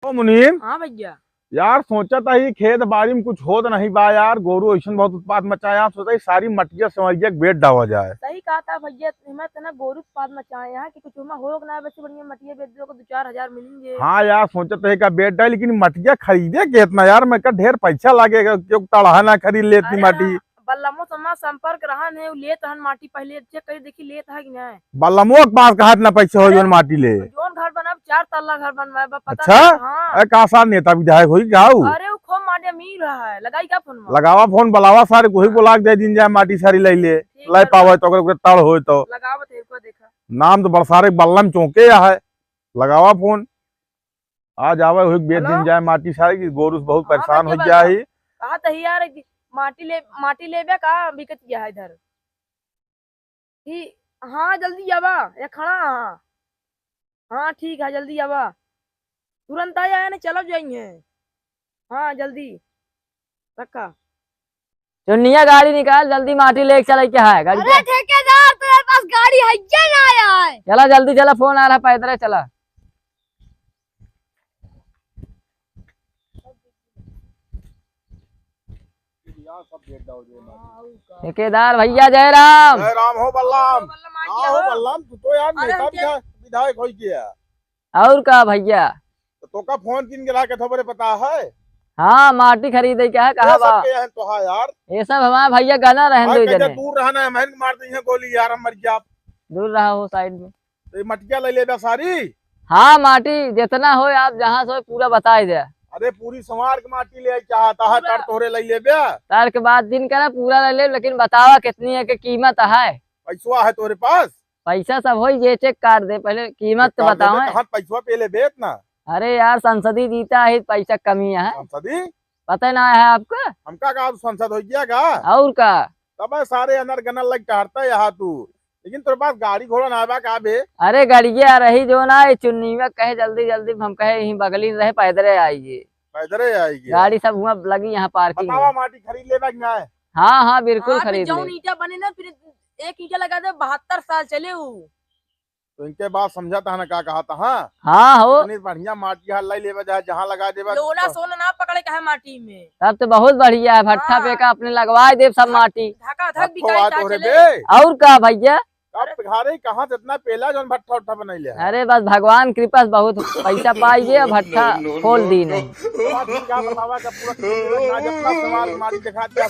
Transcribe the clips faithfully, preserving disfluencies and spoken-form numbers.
ओ मुनीम। हाँ भैया। यार, सोचत ही खेत बारी में कुछ होत नहीं बा यार, गोरू ऐसन बहुत उत्पात मचाए। आप सोचत ही सारी मटिया संवरिया के बेच डावा जाए। सही कहत हा भैया, हमें इतना गोरू उत्पात मचाए हैं कि कुछ हमें हो ना, बस बढ़िया मटिया बेच दो, दो चार हजार मिलेंगे। हाँ यार, सोचत ही का बेच डाए, लेकिन मटिया खरीदे के इतना यार, मैं का ढेर पैसा लागे, क्यों तड़हा ना खरीद लेत ही हाँ, माटी। बल्लमो से हमार संपर्क रहन है, उ लेत रहन माटी, पहले check करी देखी लेत है कि नहीं। बल्लमो के पास कहा इतना पैसे हो जौन माटी ले? जौन घर बनावे, चार तल्ला घर बनवाए बा, पता अच्छा? नहीं, हाँ। अरे का सार नेता विधायक होई का उ? अरे उ खूब माटी अमीर है, लगाई का फोन में? लगावा फोन, बुलावा सारे, कोई बुला के दे दिन जाए माटी सारी ले ले, ठीक ले बा। पावे तो ओकरे, ओकरे तड़ होए तो। लगावत है, रुको देखा। नाम तो बड़ सारे बल्लम चौके या है, लगावा फोन। आज आवे हुई बेच दिन हेलो? जाए माटी सारी की गोरू से बहुत हाँ, परेशान हो गया है। कहा तो यार कि माटी ले, माटी लेबे का बिकत गया है इधर। ठीक, हाँ, जल्दी आवा, या खड़ा, हाँ। हाँ, ठीक है, जल्दी आवा। तुरंत आ जाए ना, चलो जाएंगे। हाँ, जल्दी। रखा। चुन्निया गाड़ी निकाल, जल्दी माटी लेके चले के है, गाड़ी अरे के। ठेकेदार, तेरे पास गाड़ी है या ना यार? चला जल्दी चला, फोन आ रहा, पैदल चला। ठेकेदार भैया जय राम। जय राम हो बल्लम। बल्लम आ हाँ गया हो हो। बल्लम, तू तो यार अरे नेता हमके विधायक, विधायक हो गया। और का भैया? तो तोका फोन किन के लाके थोबरे पता है? हाँ, माटी खरीदे क्या है, कहाँ ये सब बा? के हैं तो हाँ यार। ये सब हमारे भैया गना रहन भाई, दो कहीं जने। दूर रहना है, महन मार दी है गोली यार, हम मर गया। दूर रहा हो side में। तो ये मटिया ले लेबे सारी? हाँ, माटी जितना हो आप जहाँ से हो पूरा बताए दे। अरे पूरी संवार के माटी ले आई चाहता है, पूरा। तार तोहरे ले लेबे। तार के बात दिन करा पूरा ले ले, लेकिन बतावा कितनी है के कीमत है? पैसवा है तोहरे पास? पैसा सब होई, ये check काट दे, पहले कीमत तो बताओ। कहाँ पैसवा पे लेबे इतना? अरे यार, संसदी जीता है, पैसा कमी है। संसदी? पता ना है आपका? हमका का अब संसद हो गया का? और का? तब सारे अनर गनर लग टहरता है यहाँ तू, लेकिन तोरे पास गाड़ी घोड़ा ना बा का बे? अरे गड़िया रही जो ना, ये चुन्नी में कहे जल्दी जल्दी, हम कहे यहीं बगली में रहे, पैदले आइए। पैदले आइए। गाड़ी सब हुआ लगी यहाँ parking बतावा में। माटी खरीद लेबा कि ना? हाँ, हाँ, बिल्कुल हाँ, फिर खरीद जौन ले। ईंटा बने ना, फिर एक ईंटा लगा दे, बहत्तर साल चले उ। तो इनके बात समझा था ना, का कहा था, हाँ? हाँ हो। इतनी बढ़िया माटी हाल लाई लेबा, जहाँ, जहाँ लगा देबा। लोना तो सोना ना पकड़े का है माटी में। तब तो बहुत बढ़िया है, भट्ठा हाँ। पे का अपने लगवा देब सब माटी। धका धक अब तो बिकाई बात का हो रे चले। बे। और का भैया? अब घरे कहाँ से इतना पेला जौन भट्ठा उट्ठा बनाई ले है? अरे बस भगवान कृपा से बहुत पैसा पाइए, भट्ठा खोल दी नहीं। तो आप क्या बतावा कि पूरा खेत में आज अपना सवाल मारी दिखा दिया।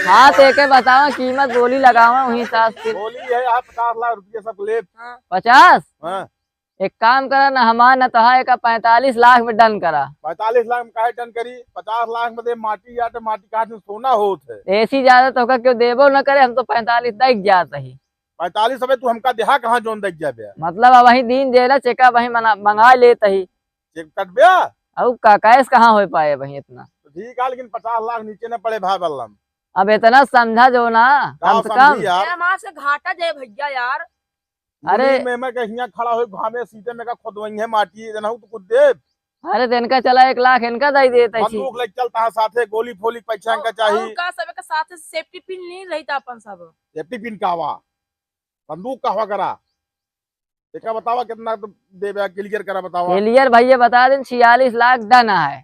हाँ, तो एके बतावा, कीमत बोली लगावा वही हिसाब से। बोली है आप पचास लाख रुपये सब ले। हाँ। पचास? हाँ। एक काम करा ना, हमार ना तोहार एका पैंतालीस लाख में done करा। पैंतालीस लाख में काहे done करी? पचास लाख में दे माटी या तो माटी कहा से सोना होत है। AC ज्यादा तो का क्यों देबो न करे, हम तो पैंतालीस तक जात ही। पैंतालीस अबे तू हमका देहा कहाँ जौन देख जाबे? मतलब अब वही दिन जेला चेका वही मना-, मंगा लेत ही। चेक कट बे? अउ का, cash कहाँ हो पाए वही इतना? तो ठीक है, लेकिन पचास लाख नीचे न पड़े भाई बल्लम। अब इतना समझा जो ना, का कम से कम। समझी यार? ए, हमार से घाटा जाए भैया यार। अरे। मुनीम में मैं कहिया खड़ा हो घामे सीते में का खोदवई है माटी, जनहू तो कुछ देब। अरे तो इनका चला एक लाख इनका दे देते छी। बंदूक लेके चलता है साथे, गोली फोली पैसा इनका और, चाही। और का सब के साथे safety pin नहीं रही था अपन सब। Safety pin का हवा? बंदूक का हवा करा? एका बतावा कितना तो देबे, clear करा बतावा। Clear भैया बता दें, छियालीस लाख done है।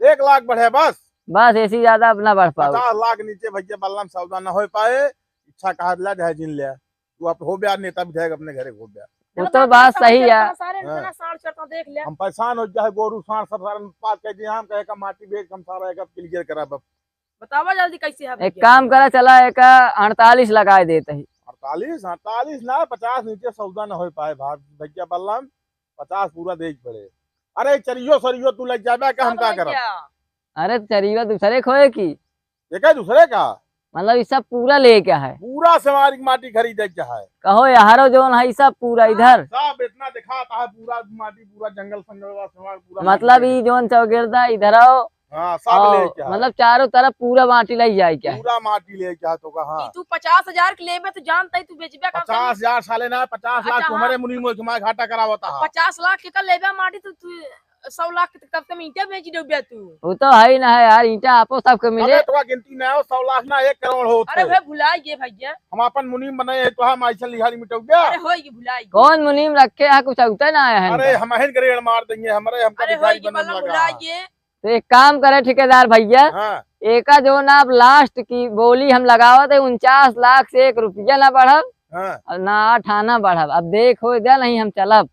एक लाख बढ़े बस। बस AC ज्यादा अपना बढ़ पाओ। पचास लाख नीचे भैया बल्लम सौदा न हो पाए, इच्छा कहा ला चाहे जिन ले। तू अब हो बे नेता विधायक अपने घरे हो बे। वो तो बात सही है। सारे हाँ। इतना साँड़ चरता देख ले। हम परेशान हो जाए, गोरू साँड़ सब सारे पास कह दिए, हम कहे का माटी बेच, हम सारा एक अब clear करा बस। बतावा जल्दी कैसे है एक भैया? काम करा, चला एक अड़तालीस लगाए देते ही। अड़तालीस? अड़तालीस ना, पचास नीचे सौदा न हो पाए भाई, भैया बल्लम, पचास पूरा दे पड़े। अरे चरियो सरियो तू लग जाबे का, हम का करब? अरे चरियो दूसरे खोए की? ये का दूसरे का? मतलब ई सब पूरा लेके है? पूरा सवारी माटी खरीदे के है। कहो यारो जौन है ई सब पूरा इधर? सब इतना दिखाता है, पूरा माटी, पूरा जंगल संगल वाला सवार, पूरा मतलब माटी ई जौन चौगिरदा इधर आओ। हाँ, सब और लेके है। मतलब चारों तरफ पूरा माटी लग जाए क्या है? पूरा माटी लेके है तो का, हाँ। ई तू पचास हजार के लेबे तो जानता ही तू बेचबे का पचास हजार साले ना, पचास लाख अच्छा, तुम्हारे हाँ। मुनीम हो, तुम्हारे घाटा करावता है। पचास लाख के का लेबे माटी तो तू सौ लाख के तब से ईंटा बेची डूबिया तू। वो तो है ही ना है यार, ईंटा आपो सबके मिले। अबे तोरा गिनती ना हो, सौ लाख ना, एक करोड़ होत अरे है। वे भुला गए भैया। हम अपन मुनीम बनाए हैं, तोहार माई से लिहारी मिटौबिया। अरे होई के भुला गए। कौन मुनीम रखे हैं, कुछ उतर ना आया है अरे इनका। हम अहन ग्रेड मार देंगे, हमारे हमका अरे भिखारी होई के बनन बल्ला लगा। भुला गए। तो एक काम करे ठेकेदार भैया, हाँ। एका जो ना आप लास्ट की बोली हम लगावत है, उनचास लाख से एक रुपया ना बढ़ब हाँ। और ना आठ आना बढ़ब। अब देख हो जा, नहीं हम चलब।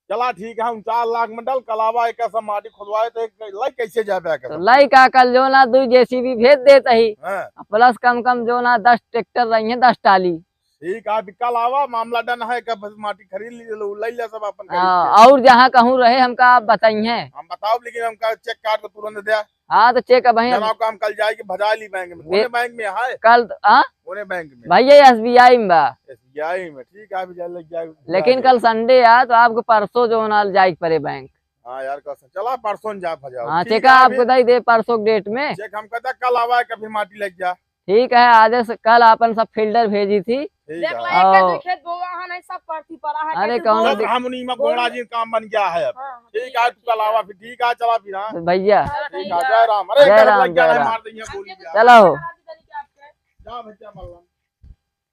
चला ठीक है, उनचास लाख में डल, कल आवा एक ऐसा माटी खुदवाए तो एक लाई कैसे जाबे आके तो सब? लाई का कल जो ना दू जेसीबी भेज देत ही, हाँ। प्लस कम कम जो ना दस ट्रैक्टर रही है, दस टाली। ठीक है, अभी कल आवा, मामला डन है, कब माटी खरीद ली, लो, ले ले सब अपन खरीद हाँ, के। और जहाँ कहूँ रहे हमका आप बताइए। हम बताओ, लेकिन हमका चेक काट के तुरंत दे। हाँ, तो चेक अब है। जनाब का हम कल जाए के भजा ली बैंक में। बे- कौने बैंक में है? कल, हाँ? कौने बैंक में? भैया, एसबीआई में बा। एसबीआई में, ठीक है, अभी जा, लग जाए, भजा लेकिन दे। कल संडे है, तो आपको परसों जो ना जाए के पड़े बैंक। हाँ यार, कल से, चला परसों जा भजाओ। हाँ, ठीक चेक है, आपको अभी दे दे परसों के डेट में। चेक हम कहता कल आवा है, कभी माटी लग जा। ठीक है, आज से कल आपन सब फील्डर भेजी थी। ठीक देख है। ला, एक आओ। आदमी खेत बोवा है, नहीं सब परती पड़ा है, अरे कैसे कौन बोवा? दि- हम उन्हीं में गोड़ा जी काम बन गया है अब। हाँ, ठीक है, तू कल आवा फिर, ठीक है, चला फिर, हाँ। भैया। चला, ठीक ठीक है, है। जय राम। अरे, जय गलत राम, लग गया जय है, राम। मार देंगे गोली यार। चलो। जा भैया, मल्लम।